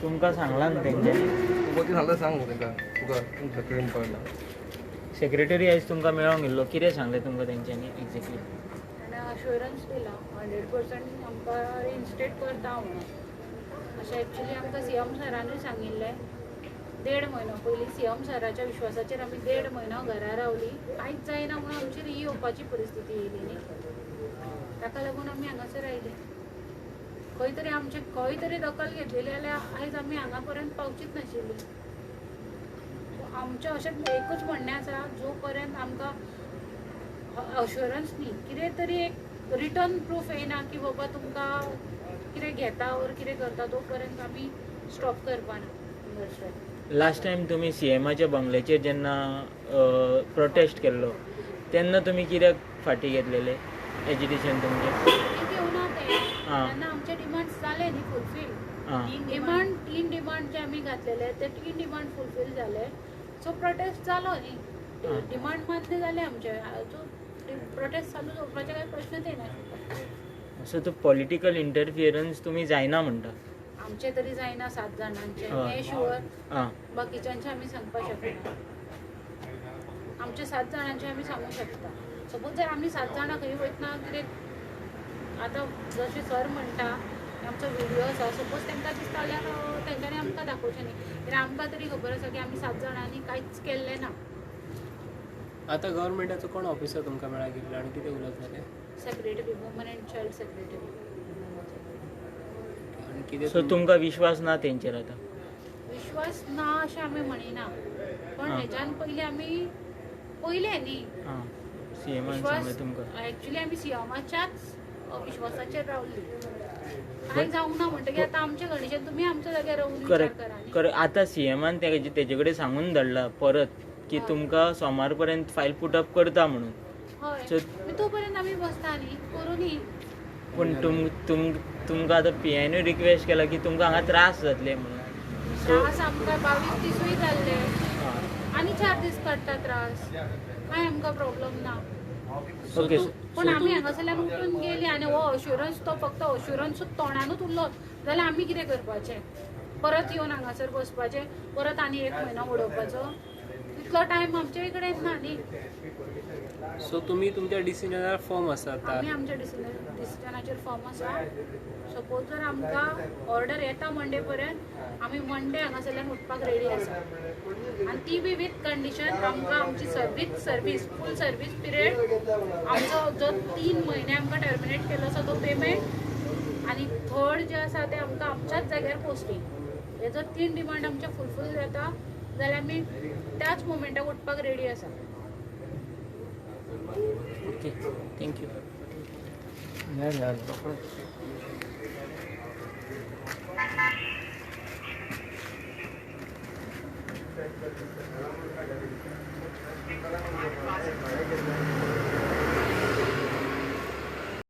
तुमकां सांगलां न्हू तेंच्यांनी? तुका सांग तांकां तुका सेक्रेटरी पडला. सेक्रेटरी आयज तुमकां मेळोंक येयल्लो, कितें सांगलें तुमकां तेंच्यांनी एक्झॅक्टली? अश्योरन्स दिला 100% आमकां रिइन्स्टेट करता म्हणून. अशें एक्चुली आमकां सी एम सरानूय सांगिल्लें 1.5 म्हयनो पयलीं. सी एम सराच्या विश्वासाचेर आमी 1.5 म्हयनो घरा रावली, कांयच जायना म्हणून आमचेर ही येवपाची परिस्थिती येयली न्ही. ताका लागून आमी हांगासर आयले. खंय तरी आमचे खंय तरी दखल घेतलेली जाल्यार आयज आमी हांगा पर्यंत पावचीच नाशिल्ली. आमचें अशें एकूच म्हणणें आसा, जो पर्यंत आमकां अश्योरन्स न्ही, कितें तरी एक रिटर्न प्रूफ येयना की बाबा तुमकां कितें घेता ओर कितें करता, तो पर्यंत आमी स्टॉप करपाना. लास्ट टायम तुमी सीएमाच्या बंगल्याचेर जेन्ना प्रोटेस्ट केल्लो तेन्ना तुमी कित्याक फाटीं घेतलेले एजिटेशन तुमचें? घेवना तें तेन्ना आमचे डिमांड्स जाले न्ही फुलफील. डिमांड 3 डिमांड जे आमी घातलेले ते 3 डिमांड फुलफील जाले. सो प्रोटेस्ट जालो न्ही, डिमांड मान्य जाले आमचे. सो प्रोटेस्ट चालू दवरपाचे काय प्रश्नच येना. सो तो पॉलिटिकल इंटरफियरन्स तुमी जायना म्हणटा? आमचे तरी जायना, 7 जाणांचे हे शुअर, बाकीच्यांचे आमी सांगपाक शकना. आमचे 7 जाणांचे आमी सांगू शकता. सपोज जर आमी 7 जाणां खंय वयतना कितें आतां जशें सर म्हणटा आमचो व्हिडियो आसा, सपोज तांकां दिसता जाल्यार तेंच्यांनी आमकां दाखोवचें न्ही, कित्याक आमकां तरी खबर आसा की आमी 7 जाणांनी कांयच केल्लें ना. आतां गव्हर्मेंटाचो कोण ऑफिसर तुमकां मेळ्ळा गेल्लो आनी कितें उलोवप जालें? Secretary, woman and child secretary. So तुमकां विश्वास ना तेंचेर आतां? विश्वास ना अशें आमी म्हणिना, पण हेच्यान पयलीं आमी पयलें न्ही सीएमान सांगलें तुमकां. एक्चुली आमी सीएमाच्याच विश्वासाचेर रावली. कांय जावंक ना म्हणटकीर आतां आमचें कंडिशन तुमी आमच्या जाग्यार रावून विचार करा. करेक्ट. आतां सीएमान तेजे कडेन सांगून धाडला परत की तुमकां सोमार पर्यंत फायल पुटअप करता म्हणून. हय, तो पर्यंत आमी बसता न्ही, करूं न्ही. पूण तुमकां आतां पीएनूय रिक्वेस्ट केला की तुमकां हांगा त्रास जातले म्हणून. त्रास आमकां 22 दिसूय जाल्ले आनी 4 दीस काडटा त्रास, कांय आमकां प्रॉब्लम ना. ओके, पण आमी हांगासरल्यान उठून गेली आनी हो अश्योरन्स तो फक्त अश्योरन्सूच तोंडानूच उरलो जाल्यार आमी कितें करपाचें? परत येवन हांगासर बसपाचें, परत आनी 1 म्हयनो उडोवपाचो, तितलो टायम आमचे कडेन ना न्ही. सो तुमी तुमच्या डिसिजनार फर्म आसा? आमी आमच्या डिसिजनाचेर फर्म आसा. सपोज जर आमकां ऑर्डर येता मंडे पर्यंत, आमी मंडे हांगासरल्यान उठपाक रेडी आसा. आनी ती बी विथ कंडिशन आमकां आमची सर्वीस फूल सर्वीस पिरियड आमचो जो 3 म्हयने आमकां टर्मिनेट केल्लो आसा तो पेमेंट, आनी थर्ड जे आसा ते आमकां आमच्याच जाग्यार पोस्टींग. हे जर 3 डिमांड आमचे फुलफील जाता जाल्यार आमी त्याच मोमेंटाक उठपाक रेडी आसा. Okay, thank you.